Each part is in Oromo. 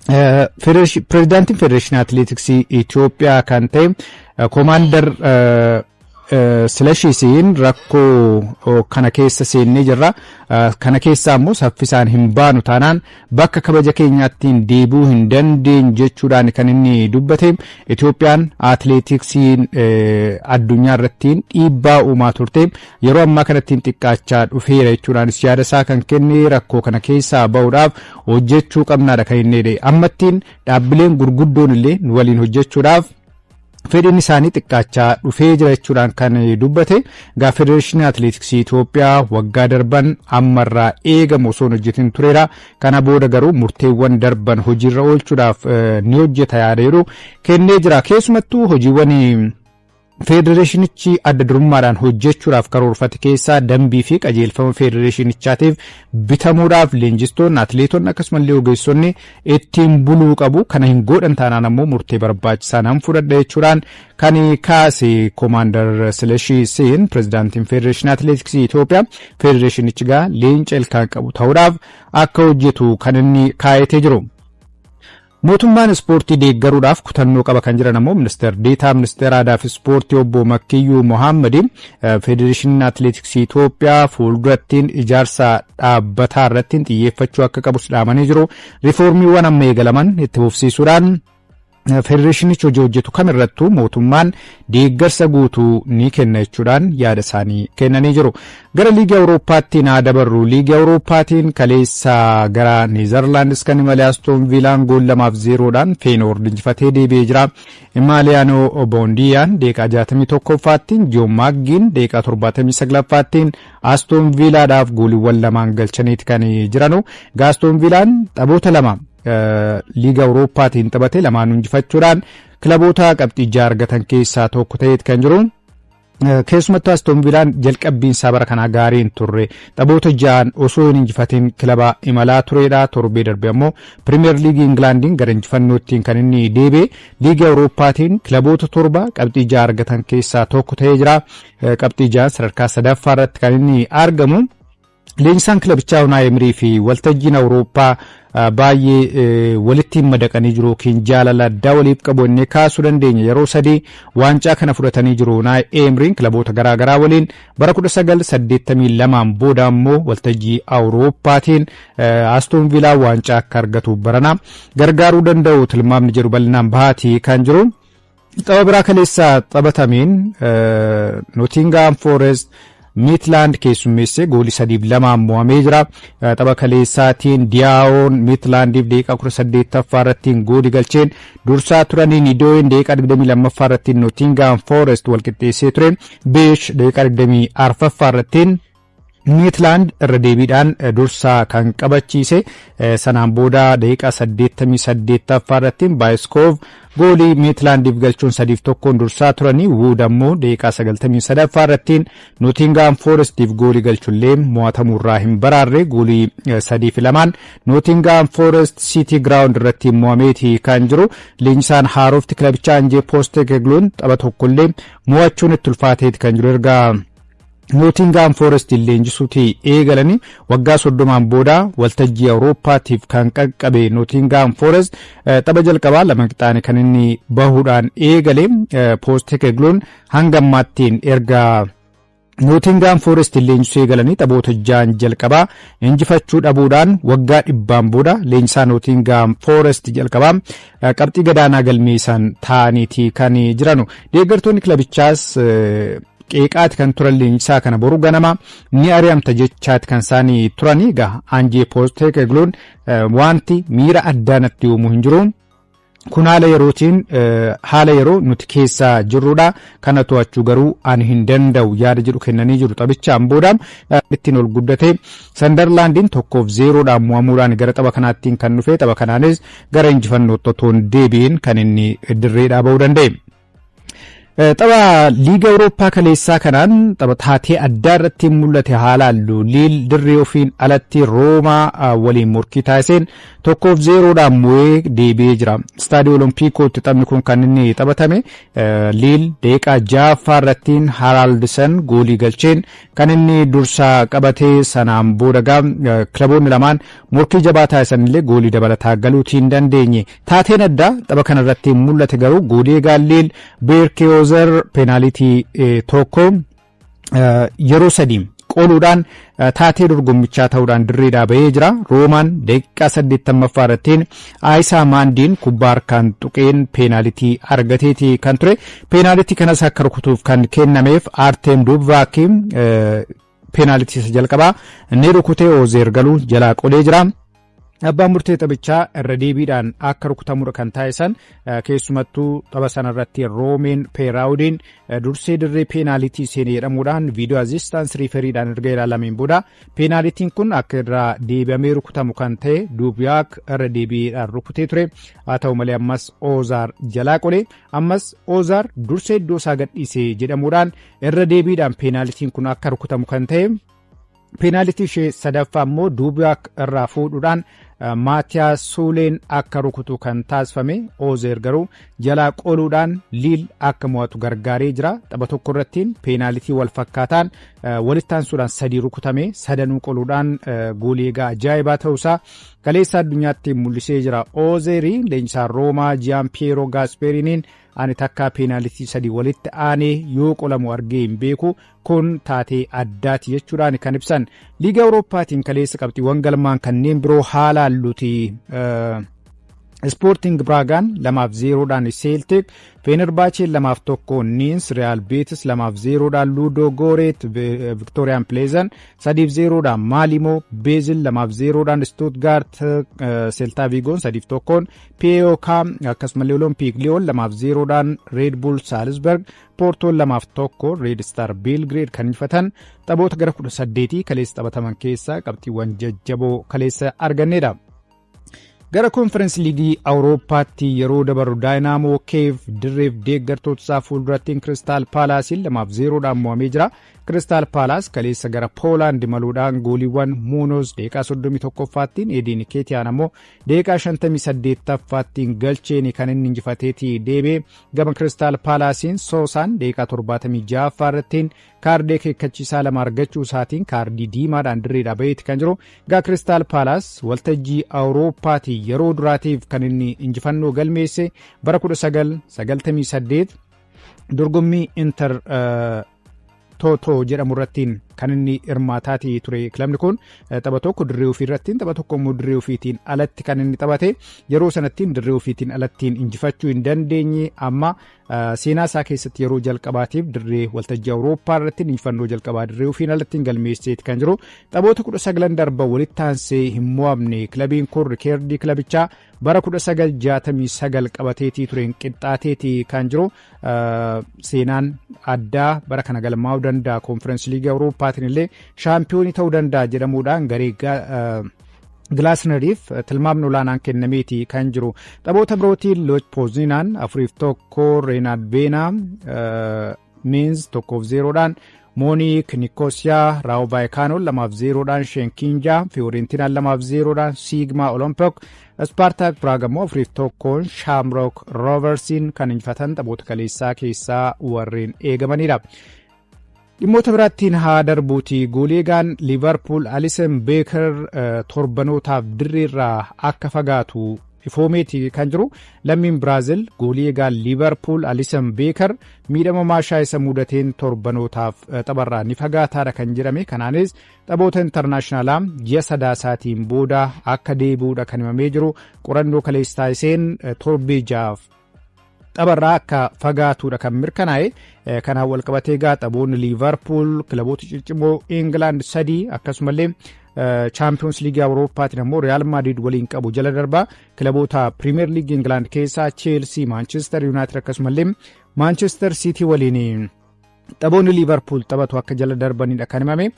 Pireezidaantiin Federeeshinii Atileetiksii Itoophiyaa kan ta'e Koomaandar Silashisiin rakkoo kana keessa seennee jirra. Kana keessaa immoo saffisaan hin baanu taanaan bakka kabaja keenyaattiin deebi'uu hin dandeenyu jechuudhaan kan inni dubbate. Itoophiyaan atileetiksiin addunyaa irrattiin dhiibbaa uumaa turte yeroo ammaa kanattiin xiqqaachaa dhufeera jechuudhaanis yaada isaa kan kenne rakkoo kana keessaa bahuudhaaf hojjechuu qabnaadha kan inni jedhe. Ammattiin dhaabbileen gurguddoon illee nu waliin hojjechuudhaaf fedhiin isaanii xiqqaachaa dhufee jira jechuudhaan kan dubbate. Egaa Federeeshinii Atileetiksii Itoophiyaa waggaa darban ammarraa eegamu osoo hin hojjetin tureera. Kana booda garuu murteewwan darban hojiirra oolchuudhaaf ni hojjeta yaada jedhu kennee jira. Keessumattuu hojiiwwan Federeeshinichi adda durummaadhaan hojjechuudhaaf karoorfate keessaa dambii fi qajeelfama federeeshinichaatiif bitamuudhaaf leenjistoonni, atileetonni akkasumallee ogeessonni ittiin buluu qabu. Kana hin godhan taanaan ammoo murtee barbaachisaa nan fudhadha jechuudhaan kan kaase Koomaandar Silashii Siin, pirezidaantiin Federeeshinii Atileetiksii Itoophiyaa, federeeshinichi gaa leenca ilkaan qabu ta'uudhaaf akka hojjetu kan inni kaayatee jiru. Mootummaan ispoortii deeggaruudhaaf kutannoo qaba kan jiran ammoo Ministeer Deetaa Ministeera Aadaa fi Ispoortii Obbo Makkiyyuu Mohaammed, Federeeshiniin Atileetiksii Itoophiyaa fuuldurattiin ijaarsa dhaabbataa irratti xiyyeeffachuu akka qabus dhaamanii jiru. Riifoormiiwwan amma eegalaman itti fufsiisuudhaan federeeshinichi hojii hojjetu kamirrattuu mootummaan deeggarsa guutuu ni kenna jechuudhaan yaada isaanii kennanii jiru. Gara Liigii Awurooppaatti naa dabarru. Liigii Awurooppaatiin kaleessa gara Neezerlaandis kan imale Astoon Viilaan gool 2-0dhaan Feenoord injifatee deebi'ee jira. Imaaliyaanoo Boondiyaan daqiiqaa 61ffaattiin, Joon Maaggiin daqiiqaa 79ffaattiin Astoon Viilaadhaaf gooliiwwan lamaan galchaniiti kan jiranu. Astoon Viilaan taphoota 2 Liiga Awurooppaatiin taphate lamaan injifachuudhaan kilaboota qabxii 6 argatan keessaa tokko ta'eet kan jiru. Keessumattuu Astoon Viilaan jalqabbiin isaa bara kanaa gaarii hin turre. Taphoota 6 osoo hin injifatin kilaba imalaa turedha. Torbee darbe ammoo Pirimeer Liigii Ingilaandiin gara injifannoottiin kan inni deebi'e. Liigii Awurooppaatiin kilaboota 7 qabxii 6 argatan keessaa tokko ta'ee jira. Qabxii 6 sadarkaa sadaffaa irratti kan inni argamu. Leenjisaan kilabichaa Unai Emery fi waltajjiin Awurooppaa baay'ee walitti madaqanii jiru yookiin jaalala addaa waliif qabu inni kaasuu dandeenya. Yeroo 3 waancaa kana fudhatanii jiru Unai Emery'n kilaboota garaagaraa waliin. Bara 1982 booda ammoo waltajjii Awurooppaatiin Aston Villa waancaa akka argatu barana gargaaruu danda'u tilmaamni jedhu bal'inaan bahaatii kan jiru. Tapha biraa kaleessa taphatameen Nottingham Forest Midland keessummeessee goolii 3-2 mo'amee jira. Tapha kaleessaatiin Diyaa'oon Midlandiif daqiiqaa 18ffaa irratti goolii galcheen dursaa turaniin Idooyin daqiiqaa 22ffaa irratti Nottingham Forest walqixxeessee ture. Beesh daqiiqaa 24ffaa irratti Midland irra deebiidhaan dursaa kan qabachiise. Sanaan booda daqiiqaa 88ffaa irratti Baayiskoof goolii Midlandiif galchuun 3-1 dursaa turanii, Wood ammoo daqiiqaa 93ffaa irratti Nottingham Forestiif goolii galchullee mo'atamuurraa hin baraarre. Goolii 3-2 Nottingham Forest City Ground irratti mo'ameeti kan jiru. Leenjisaan haarofti kilabichaa Anjee Postecoglou tapha tokkollee mo'achuun itti ulfaateeti kan jiru erga Nottingham Forest leenjisuuti eegalanii. Waggaa 30n booda waltajjii Awurooppaatiif kan qaqqabe Nottingham Forest tapha jalqabaa 2 qixaane kan inni bahuudhaan eegale. Postecoglou hanga ammaattiin erga Nottingham Forest leenjisuu eegalanii taphoota 6 jalqabaa injifachuu dhabuudhaan waggaa 100n booda leenjisaa Nottingham Forest jalqabaa qabxii gadaanaa galmeessan ta'aniiti kan jiranu. Deeggartoonni kilabichaas qeeqaati kan turan, leenjisaa kana boru ganama ni ari'amta jechaati kan isaanii turanii. Egaa Anjee Postecoglou wanti miira addaa natti uumuu hin jiru. Kun haala yerootiin, haala yeroo nuti keessa jirrudha. Kana to'achuu garuu ani hin danda'u yaada jedhu kennanii jiru. Taphichaan booda ittiin ol guddate Sandarlaandiin 1-0dhaan mo'amuudhaan gara tapha kanaattiin kan dhufe, tapha kanaanis gara injifannootti otoo hin deebi'in kan inni dirreedhaa bahuu danda'e. Tapha Liiga Awurooppaa kaleessaa kanaan tapha taatee addaa irratti mul'ate haalaan Liil dirree ofiin alatti Roomaa waliin morkii taasiseen 1-0dhaan mo'ee deebi'ee jira. Istaadiyoo Oloompiikootti taphni kun kan inni taphatame. Liil daqiiqaa 6ffaa irrattiin Haaraaldsen goolii galcheen kan inni dursaa qabatee. Sanaan booda kilaboonni lamaan morkii jabaa taasisan illee goolii dabalataa galuutii hin dandeenye. Taateen addaa tapha kanarratti mul'ate garuu goolii eegaa Liil Beerkee Ozer peenaalitii tokko yeroo sadii qoluudhaan taatee dorgommichaa ta'uudhaan dirreedhaa bahee jira. Roomaan daqiiqaa 80ffaa irrattiin Aayisaa Maandiin kubbaa harkaan tuqeen peenaalitii argateeti kan ture. Peenaalitii kanas akka rukutuuf kan kennameef Aarteem Dubvaaki peenaalitii isa jalqabaa inni rukutee Ozeer galuu jalaa qolee jira. Abbaan murtee taphichaa irra deebiidhaan akka rukutamudha kan taasisan. Keessumattuu tapha sanarratti Roomeen Peeraawudiin dursee dirree peenaalitii seene jedhamuudhaan video assistant refereedhaan erga ilaalameen booda peenaalitiin kun akka irraa deebi'amee rukutamu kan ta'e. Duubiyaak irra deebi'eedhaan rukutee ture. Haa ta'u malee ammas Oozaar jalaa qolee. Ammas Oozaar dursee iddoo isaa gadhiise jedhamuudhaan irra deebiidhaan peenaalitiin kun akka rukutamu kan ta'e. Peenaalitii ishee sadaffaa immoo Duubiyaak irraa fuudhuudhaan Maatiyaas Suuleen akka rukutu kan taasifame. Oozeer garuu jalaa qoluudhaan Liil akka mo'atu gargaaree jira. Tapha tokko irrattiin peenaalitii wal fakkaataan walitti aansuudhaan sadii rukutame sadanuu qoluudhaan goolii eegaa ajaa'ibaa ta'uusaa kaleessa addunyaatti mul'isee jira. Oozeerii leenjisaan Roomaa Jiyaan Piyeeroo Gaaspeeriniin "Ani takkaa peenaalitii sadii walitti aanee yoo qolamu argee hin beeku, kun taatee addaati" jechuudhaan kan ibsan. Liiga Awurooppaatiin kaleessa qabxiiwwan galmaan kanneen biroo haala halluuti. Ispoorting Biraagaan 2-0dhaan Seeltik, Feenerbaacheen 2-1 Niins, Riyaal Beetis 2-0dhaan Luudoo Gooreet, Viktooriyaan Pileezan 3-0dhaan Maalimoo, Beezil 2-0dhaan Stuutgaart, Seeltaa Viigoon 3-1 PAOK, akkasumallee Oloompiik Liyoon 2-0dhaan Reed Bull Saalisberg, Poortoon 2-1 Reed Star Biilgireed kan injifatan taphoota gara 18 kaleessa taphataman keessaa qabxiiwwan jajjaboo kaleessa argannedha. Gara Konferensi Liigii Awurooppaatti yeroo dabarru, Daayinaamoo Keev dirreef deeggartoota isaa fuuldurattiin Kiristaal Paalaasiin 2-0dhaan mo'amee jira. Kiristaal Paalaas kaleessa gara Poolaand imaluudhaan gooliiwwan Muunoz daqiiqaa 31ffaattiin, Eediin Keetiyaan ammoo daqiiqaa 58ffaattiin galcheen kan inni injifateetii deebi'e. Gama Kiristaal Paalaasiin Soosaan daqiiqaa 76ffaa irrattiin kaardii akeekkachiisaa lama argachuu isaatiin kaardii diimaadhaan dirreedhaa baheeti kan jiru. Egaa Kiristaal Paalaas waltajjii Awurooppaatii yeroo duraatiif kan inni injifannoo galmeesse bara 1998 dorgommii Inter Toto jedhamu irrattiin kan inni hirmaataatii ture. Kilabni kun tapha tokko dirree ofii irrattiin, tapha tokko immoo dirree ofiitiin alatti kan inni taphate. Yeroo sanattiin dirree ofiitiin alattiin injifachuu hin dandeenye. Amma seenaa isaa keessatti yeroo jalqabaatiif dirree waltajjii Awurooppaa irratti injifannoo jalqabaa dirree ofiin alattiin galmeesseeti kan jiru. Taphoota 19 darban walitti aansee hin mo'amne. Kilabiin kun rikeerdii kilabichaa bara 1969 qabateetii tureen qixxaateetii kan jiru. Seenaan addaa bara kana galmaa'uu danda'a, Konferensi Liigii Awurooppaatiin illee shaampiyoonii ta'uu danda'a jedhamuudhaan garee Gilaasneriif tilmaamni olaanaan kennameeti kan jiru. Taphoota birootiin Looch Poozinaan 4-1 Reenaad Veenaa, Miinz 1-0dhaan Moonik Nikoosiyaa, Raawo Vaayikaanoon 2-0dhaan Sheenkinjaa, Fiyoorentinaan 2-0dhaan Siigmaa Olompik, Ispaartaak Piraag ammoo 4-1n Shaamrook Rooversiin kan injifatan taphoota kaleessaa keessaa warreen eegamanidha. Dhimmoota biraattiin haa darbuuti. Goolii eegaan Liivarpuul Alisen Beeker torbanootaaf dirreerraa akka fagaatu ifoomeeti kan jiru. Lammiin Biraazil goolii eegaan Liivarpuul Alisen Beeker miidhama maashaa isa mudateen torbanootaaf tapharraa ni fagaataadha kan jedhame. Kanaanis taphoota intarnaashinaalaa ji'a sadaasaatiin booda akka deebi'uudha kan himamee jiru. Qorannoo kaleessa taasiseen torbee 6f tapharraa akka fagaatuudha kan mirkanaa'e. Kanaan walqabatee egaa taphoonni Liivarpuul kilaboota ciccimoo Ingilaand sadii akkasumallee Chaampiyoons Liigii Awurooppaatiin ammoo Riyaal Maadrid waliin qabu jala darbaa. Kilaboota Piriimeer Liigii Ingilaand keessaa Cheelsii, Maanchestar Yuunaayitid akkasumallee Maanchestar Siitii waliin Taphoonni Liivarpuul taphatu akka jala darbanidha kan himame.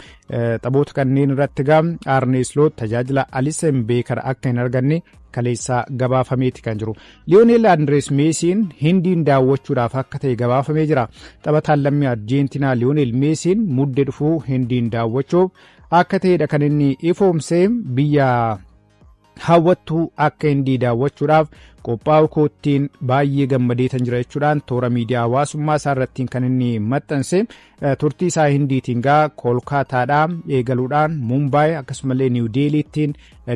Taphoota kanneen irratti gaa Arne Sloot tajaajila Alisen Beeker akka hin arganne kaleessaa gabaafameeti kan jiru. Liyoonel Andrees Meesiin Hindiin daawwachuudhaaf akka ta'e gabaafamee jira. Taphataan lammii Arjeentinaa Liyoonel Meesiin mudde dhufuu Hindiin daawwachuuf akka ta'edha kan inni ifoomsee. Biyya hawwattuu akka Hindii daawwachuudhaaf qophaa'u koottiin baay'ee gammadeetan jira jechuudhaan toora miidiyaa hawaasummaa isaa irrattiin kan inni maxxanse. Turtii isaa Hindiitiin gaa Koolkaataadhaa eegaluudhaan Mumbaay akkasumallee Niiw Deeliittiin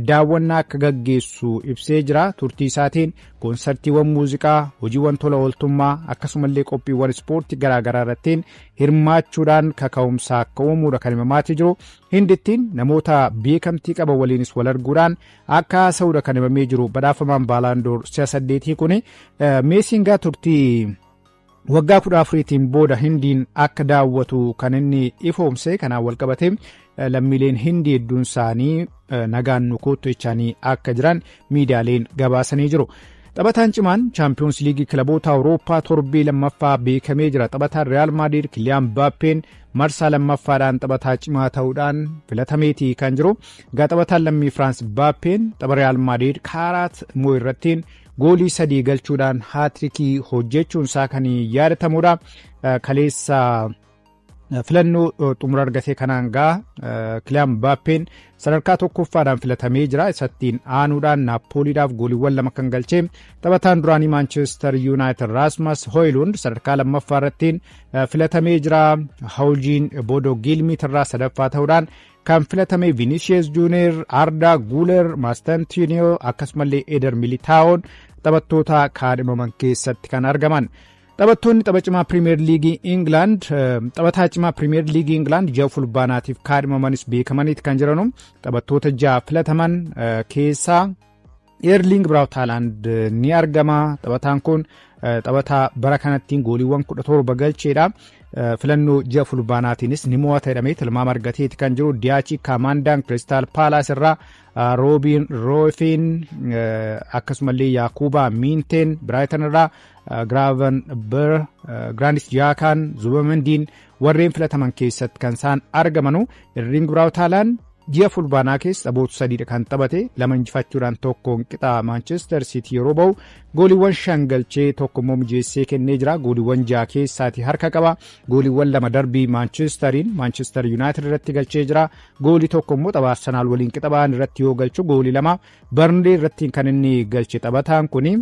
daawwannaa akka gaggeessu ibsee jira. Turtii isaatiin koonsartiiwwan muuziqaa, hojiiwwan tola ooltummaa akkasumallee qophiiwwan ispoortii garaagaraa irrattiin hirmaachuudhaan kaka'umsa akka uumuudha kan himamaatii jiru. Hindittiin namoota beekamtii qaban waliinis wal arguudhaan akka haasa'uudha kan himamee jiru. Badhaafamaan Baalaandoor si'a saddeetii kun Meesiin gaa turtii waggaa 14iitiin booda Hindiin akka daawwatu kan inni ifoomse. Kanaan wal qabatee lammiileen Hindii hedduun isaanii nagaan nu kottu jechaanii akka jiran miidiyaaleen gabaasanii jiru. Taphataan cimaan Chaampiyoons Liigii kilaboota Awurooppaa torbee lammaffaa beekamee jira. Taphataan Riyaal Maadriid Kiliyaan Baappeen marsaa lammaffaadhaan taphataa cimaa ta'uudhaan filatameeti kan jiru. Egaa taphataan lammii Firaans Baappeen tapha Riyaal Maadriid Kaaraat moo irrattiin goolii sadii galchuudhaan haatirikii hojjechuun isaa kan yaadatamudha. Kaleessa filannoo xumura argatee kanaan gaa Kiliyaan Baappeen sadarkaa tokkoffaadhaan filatamee jira. Isattiin aanuudhaan Naappooliidhaaf gooliiwwan lama kan galchee taphataan duraanii Maanchestar Yuunaayitid Raasmas Hoylund sadarkaa lammaffaa irrattiin filatamee jira. Hawujiin Boodoo Giilmiit irraa sadaffaa ta'uudhaan kan filatame Vinicius Junior, Arda Guler, Mastantinio akkasumallee Eder Militaa'oon taphattoota kaadhimaman keessatti kan argaman. Taphattoonni tapha cimaa Pirimeer Liigii Ingilaand, taphataa cimaa Pirimeer Liigii Ingilaand ji'a Fulbaanaatiif kaadhimamanis beekamaniiti kan jiranu. Taphattoota ja'a filataman keessaa Eerling Braut Haaland ni argama. Taphataan kun taphataa bara kanattiin gooliiwwan 17 galcheedha. Filannoo ji'a Fulbaanaatiinis ni mo'ata jedhamee tilmaama argateeti kan jiru. Diyaachi Kaamaandaan Kiristaal Paalaas irraa, Roobiin Roofiin akkasumallee Yaakuubaa Miinteen Biraaytan irraa, Giraavan Bir, Giraanis Jaakaan, Zubamendiin warreen filataman keessatti kan isaan argamanu. Erling Braut Haaland ji'a Fulbaanaa keessa taphoota sadiidha kan taphate, lama injifachuudhaan tokkoon qixa Maanchestar Sitii yeroo ba'u, gooliiwwan shan galchee tokko immoo mijeessee kennee jira. Gooliiwwan ja'a keessaati harka qaba. Gooliiwwan lama darbii Maanchestariin Maanchestar Yuunaayitid irratti galchee jira. Goolii tokko immoo tapha Arsenaal waliin qixa ba'an irratti yoo galchu, goolii lama Barnlee irratti kan inni galche. Taphataan kuni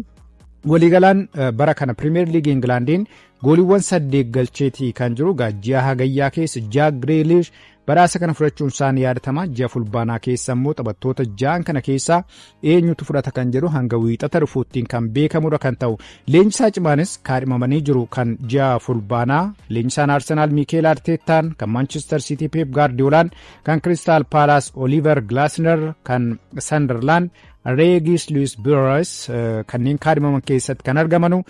waliigalaan bara kana Pirimeer Liigii Ingilaandiin gooliiwwan saddeet galcheetii kan jiru. Ji'a Hagayyaa keessa Jaak Greelish badhaasa kana fudhachuun isaan yaadatama. Ji'a Fulbaanaa keessa immoo taphattoota ja'an kana keessaa eenyutu fudhata kan jedhu hanga wiixata dhufuuttiin kan beekamudha kan ta'u. Leenjisaa cimaanis kaadhimamanii jiru kan ji'a Fulbaanaa. Leenjisaan Arsenaal Miikeel Arteettaan, kan Maanchestar Siitii Peep Gaardiyoolaan, kan Kiristaal Paalaas Oliiver Gilaasner, kan Sanderland Reegis Luis Bures kanneen kaadhimaman keessatti kan argamanu.